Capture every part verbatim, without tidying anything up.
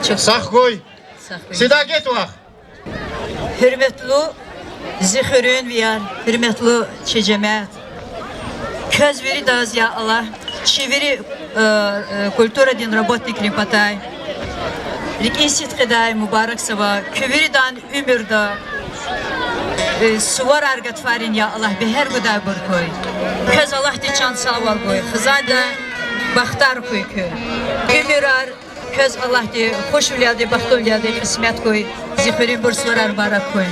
Сагъ хьуй. Сагъ хьуй. Сидагет вах. Гьуьрметлу зи хуьруьнвияр, гьуьрметлу чи жемят. Квез виридаз, я Аллагь, чи вири, э, э, культурадин работникрин патай рикӀин сидкьидай мубаракзава, куь виридан уьмуьрда, э, суварар гатфарин, я Аллагь, бегьер гудайбур хьуй. Квез Аллагьди чан сагъвал гуй, хизанда бахтар хьуй куь. Уьмуьрар квез Аллагьди хушвилелди, бахтуналди кьисмет хьуй, зи хуьруьнбур суварар мубарак хьуй.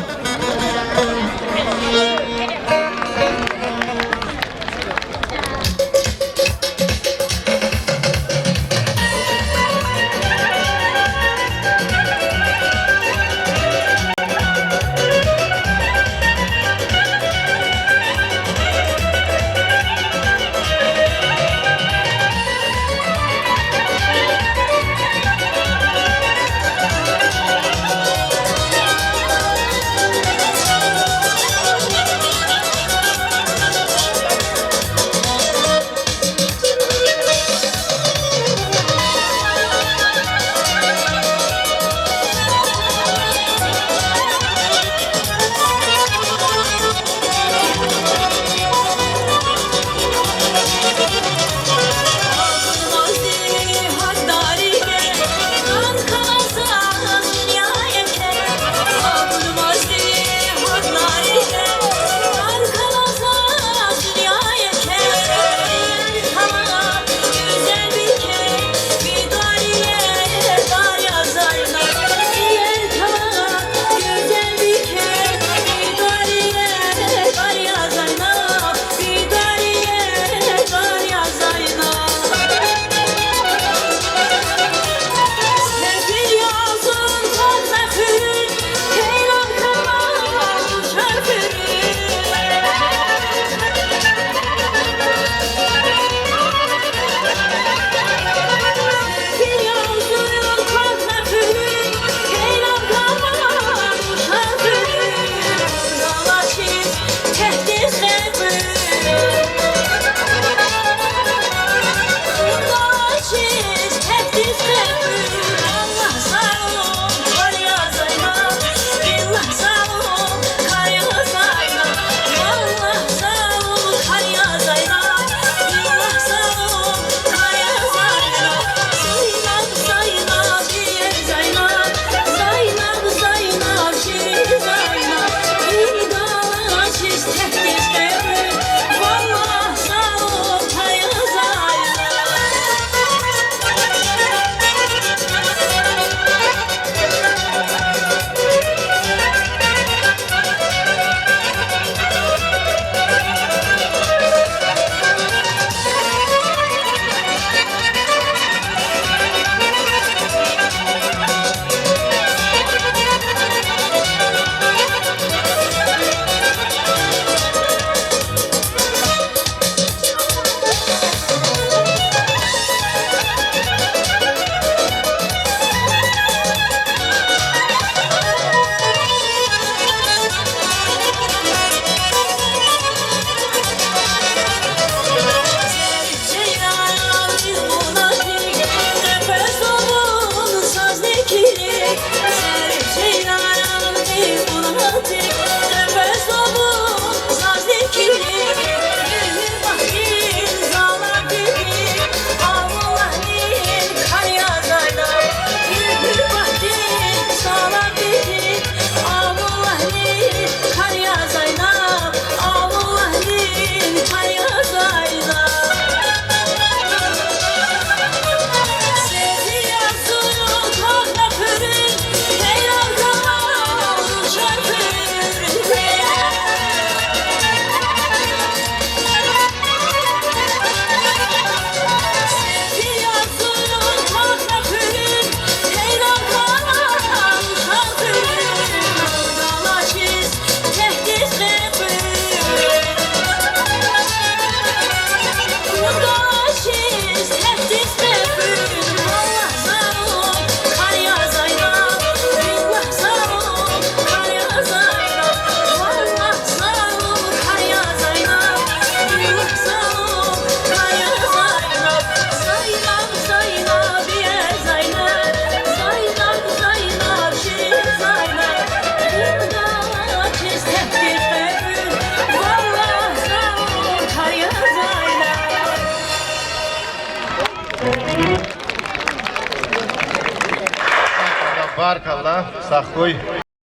Баркалла, сагъ хьуй.